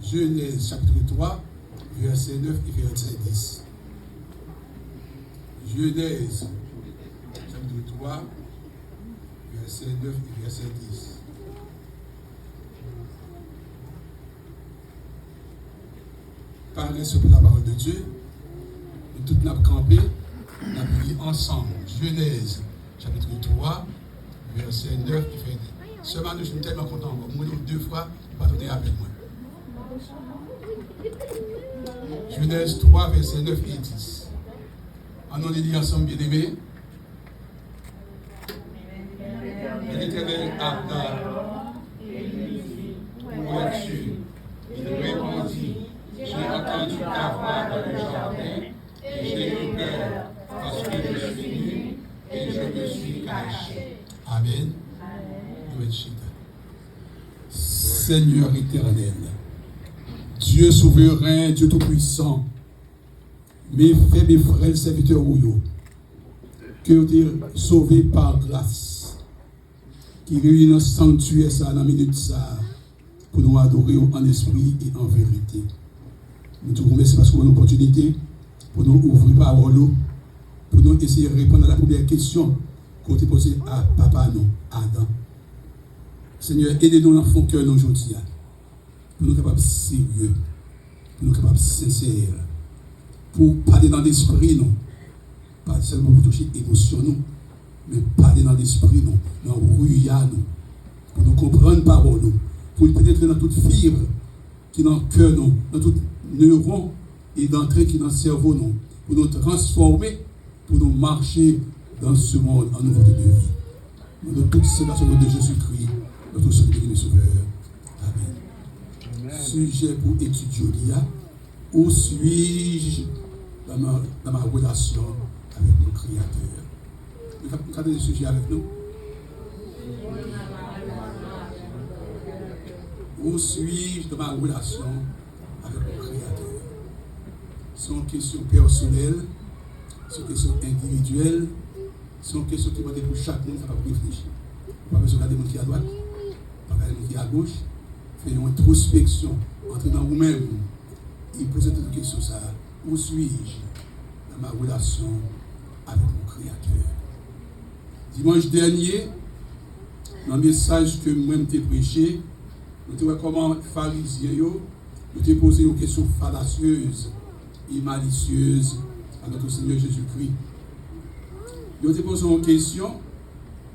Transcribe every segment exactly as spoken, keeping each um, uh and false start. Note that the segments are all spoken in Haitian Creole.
Jenèz chapit twa, vèsè nèf e vèsè dis. Jenèz chapit twa, vèsè nèf e vèsè dis. Parèt sou lapawòl de Dye, nou tout n ap kanpe, n ap li ansanm. Jenèz chapit twa, vèsè nèf e vèsè dis. Sè Manouche, m tèlman kontan ankò. Mwen li w de fwa, ou pa tounen avèk mwen. Jenèz twa, vèsè nèf e dis. Ann nou li li ansanm, byeneme. Et l'Éternel appela, et il dit, où es-tu ? Il répondit, j'ai entendu ta voix dans le jardin, et j'ai eu peur, parce que je suis nu, et je me suis caché. Amen. Nou mèt chita. Seigneur éternel, Dieu souverain, Dieu tout-puissant, men fè men frè sèvitè ou yo, ke yo te sove pa gras, ki reyini nan sanktyè sa a, nan minit sa a, pou nou adore w an espri e an verite. Nou di w mèsi paske w ban nou opòtinite pou nou ouvri pawòl ou, pou nou eseye reponn a la premyè kesyon ke w te poze a papa nou, Adan. Senyè, ede nou nan fon kè nou jodi a, pou nou kapab serye, pou nou kapab sensè, pou w pale nan lespri nou, pa sèlman pou touche emosyon nou, men pale nan lespri nou, nan wi a nou, pou nou konprann pawòl ou, pou l penetre nan tout fib ki nan kè nou, nan tout newon e dantre ki nan sèvo nou, pou nou transfòme, pou nou mache dans ce monde en nouveauté de vie. Nous demandons toutes ces choses au nom de Jésus-Christ, notre Seigneur et Sauveur. Amen. Amen. Sijè pou etid jodi a, où suis-je dans ma, dans ma relation avec mon Créateur? Nou ka, nou ka tande sijè avèk nou? Où suis-je dans ma relation avec mon Créateur? Se yon kesyon pèsonèl, se yon kesyon endividyèl, se yon kesyon ki mande pou chak moun kapab reflechi. Ou pa bezwen gade moun ki adwat, ou pa gade moun ki agoch. Fè yon entwospeksyon, antre nan ou menm, e poze tèt ou kesyon sa a, où suis-je dans ma relation avec mon Créateur? Dimanch dènye, nan mesaj ke mwen m te preche, nou te wè kòman Farizyen yo, yo te poze yon kesyon falasyez e malisyez a notre Seigneur Jésus-Christ. Yo te poze yon kesyon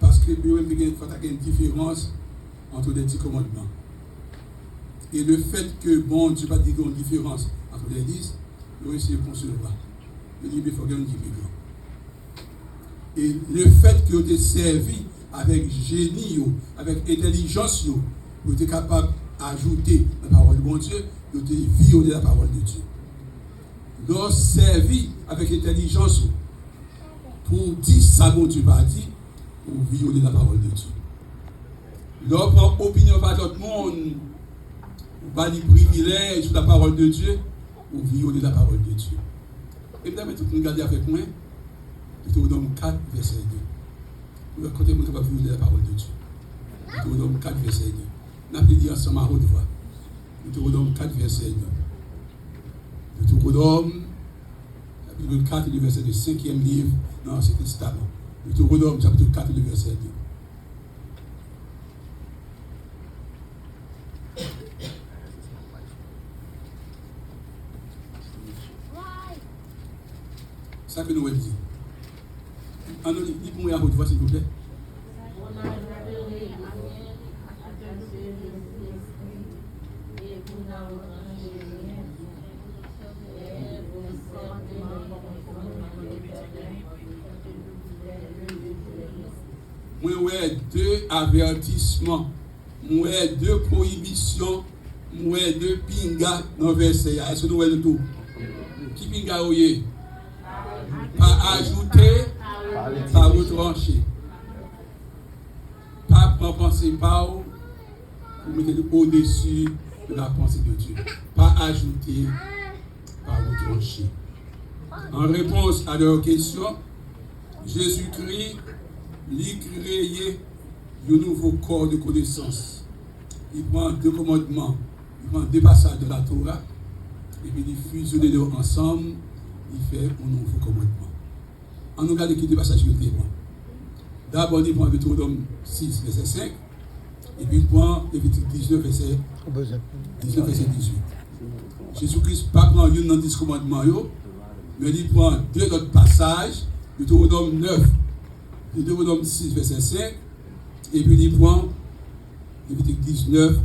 paske yo menm te gen, fò ta gen diferans ant les dix commandements. E le fèt ke Bondye pa t di gen yon diferans ant les dix, yo eseye konsevwa. Yo di, men fò gen yon diferans. E le fèt ke yo te sèvi avèk jeni yo, avèk entèlijans yo, pou yo te kapab ajoute nan pawòl Bondye, yo te vyole la parole de Dieu. Lè w sèvi avèk entèlijans ou pou w di sa Bondye pa di, ou vyole la parole de Dieu. Lè w pran opinyon pa lòt moun, ou ba li privilèj sou la parole de Dieu, ou vyole la parole de Dieu. E m ta renmen tout moun gade avèk mwen, Deutéronome kat, vèsè de. Ou wè kote moun kapab vyole la parole de Dieu. Deutéronome kat, vèsè de. N ap li li ansanm a haute voix. Deutéronome kat, vèsè de. Deutéronome, chapitre quatre, le verset de, cinquième livre dans l'Ancien Testament. Deutéronome, chapitre quatre, le verset de. Sa ke nou wè l di? Ann nou li, li pou mwen a haute voix, silvouplè. Mwen wè de avètisman, mwen wè de pwoyibisyon, mwen wè de pinga nan vèsè a. Èske nou wè yo tou? Ki pinga yo ye? Pa ajoute, pa retranche. Pa pran panse pa w pou mete l odesi de la pensée de Dieu. Pa ajoute, pa retranche. En réponse à leur question, Jezikri, li kreye yon nouvo kò de konesans. Li pran de kòmandman, Li pran de pasaj de Latora, epi li fizyone yo ansanm, li fè yon nouvo kòmandman. Ann nou gade ki de pasaj li te pran. Dabò, li pran Detewonòm sis, vèsè senk, epi li pran Levitik diznèf, vèsè diznèf, vèsè dizuit. Jezi Kris pa pran youn nan dis kòmandman yo, men li pran de lòt pasaj, Detewonòm nèf, Detewonòm sis, vèsè senk, epi li pran Levitik diznèf,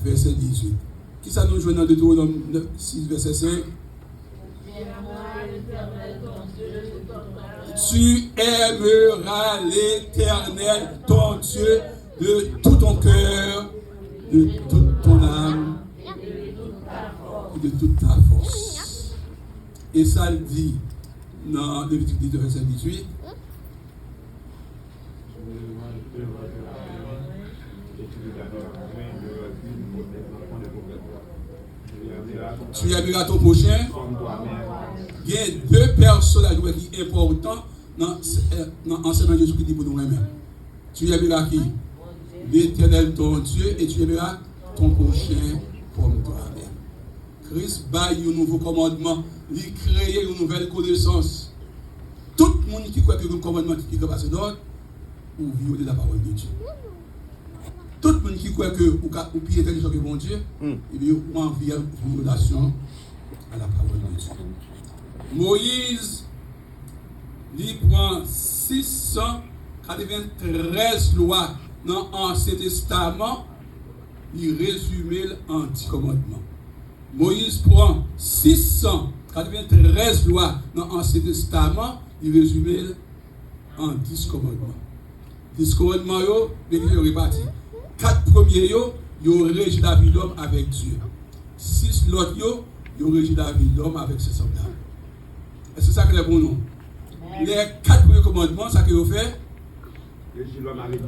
vèsè dizuit. Kisa nou jwenn nan Detewonòm nèf, sis, vèsè senk? Tu aimeras l'Éternel, ton Dieu, de tout ton cœur, de toute ton âme et de toute ta force. E sa l di nan Levitik diznèf, vèsè dizuit. Tu aimeras ton prochain. Gen de pèsonaj ki enpòtan nan, nan ansèyman Jezi Kris di pou nou renmen. Tu aimeras qui? L'Éternel ton Dieu et tu aimeras ton prochain comme toi-même. Kris bay yon nouvo kòmandman, li kreye yon nouvèl konesans. Tout moun ki kwè ke gen yon kòmandman ki pi gran pase lòt, ou vyole lapawòl de Dye. Tout moun ki kwè ke ou ka, ou pi entèlijan ke Bondye, ebyen, ou an vyolasyon a lapawòl de Dye. Moyiz, li pran sis san katreventrèz lwa nan Ansyen Testaman, li rezime l an dis kòmandman. Moyiz pran sis san katreventrèz lwa nan Ansyen Testaman, li rezime l an dis kòmandman. Dis kòmandman yo, men ki yo repati. Kat premye yo, yo reji lavi lòm avèk Dye. Sis lòt yo, yo reji lavi lòm avèk se sanblab. Èske sa klè pou nou? Lè kat premye kòmandman, sa ke yo fè?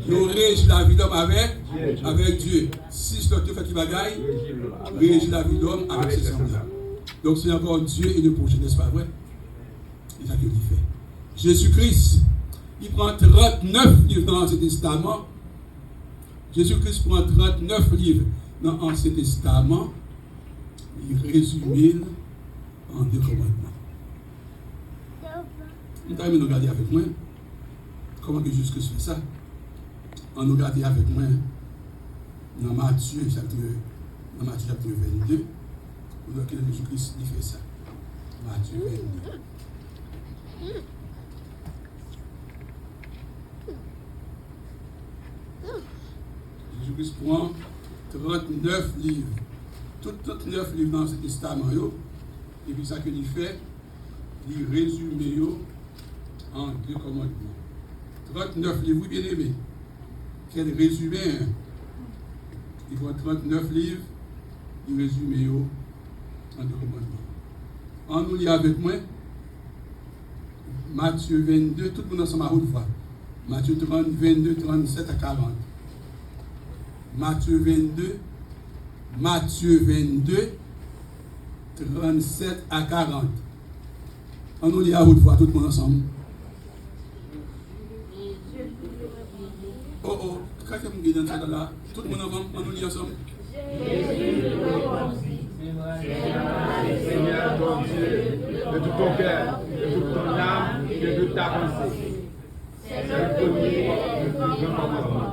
Yo reji lavi lòm avèk, avèk Dye. Sis lòt yo fè ki bagay? Reji lavi lòm avèk se sanblab. Donk, se ankò Dye e le pwochen, nèspa vre? E sa ke li fè. Jezi Kris, li pran trannèf liv nan Ansyen Testaman. Jezi Kris pran trannèf liv nan Ansyen Testaman, li rezime l an de kòmandman. M ta renmen nou gade avèk mwen kòman ke Jezi Kris fè sa. Ann nou gade avèk mwen nan Matye chapit, nan Matye chapit vennde, pou nou wè kijan Jezi Kris li fè sa. Matye vennde. Jezi Kris pran trannèf liv. Tout trannèf liv nan Ansyen Testaman yo, epi sa ke li fè, li rezime yo an de kòmandman. Trannèf liv, wi, byeneme. Kèl rezime, en! Li pran trannèf liv, li rezime yo an de kòmandman. Ann nou li avèk mwen. Matye vennde, tout moun ansanm a wot vwa. Matye trant, vennde, trannsèt a karant. Matye vennde, Matye vennde, trannsèt a karant. Ann nou li a wot vwa, tout moun ansanm. Oh, oh, kaka m gen nan sa la. Tout moun ansanm, ann nou li ansanm. Seigneur ton Dieu, de tout ton cœur, de toute ton âme et de toute ta pensée. C'est le premier et le plus grand commandement.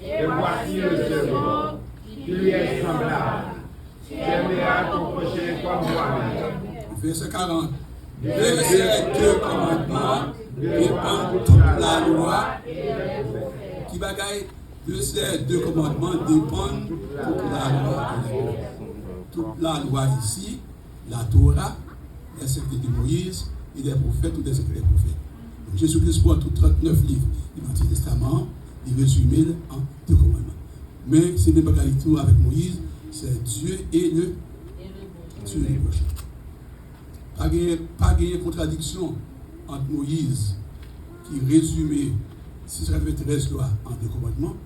Et voici le second, qui lui est semblable. Tu aimeras ton prochain comme toi-même. Vèsè karant. De ces deux commandements dépendent toute la loi et les prophètes. Ki bagay? De ces deux commandements dépendent toute la loi et les prophètes. Toute la loi ici, la Torah, les secrets de Moïse et les prophètes, ou les secrets des prophètes. Donk, Jezi Kris pran tout trannèf liv nan Ansyen Testaman an, li rezime l an de kòmandman. Men, se menm bagay li tou avèk Moyiz, c'est Dieu et le, Dieu et le prochain. Pa genyen, pa genyen kontradiksyon ant Moyiz, ki rezime sis san katreventrèz lwa an de kòmandman,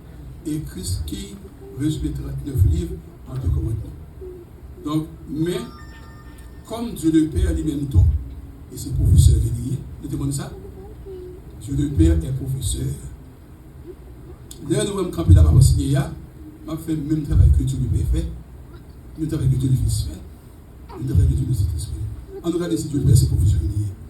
e Kris ki rezime trannèf liv an de kòmandman. Donk, men, kòm Dieu le Père li menm tou, e se pwofesè ke li ye, nou te konn sa? Dieu le Père est professeur. Lè nou wè m kanpe la, m ap ansenye a, M ap fè menm travay ke Johnny Pè fè, menm travay ke Johnny Fils fè, menm travay ke Johnny Fils fè. An nou gade si Johnny Pè se pwofesyonèl li ye.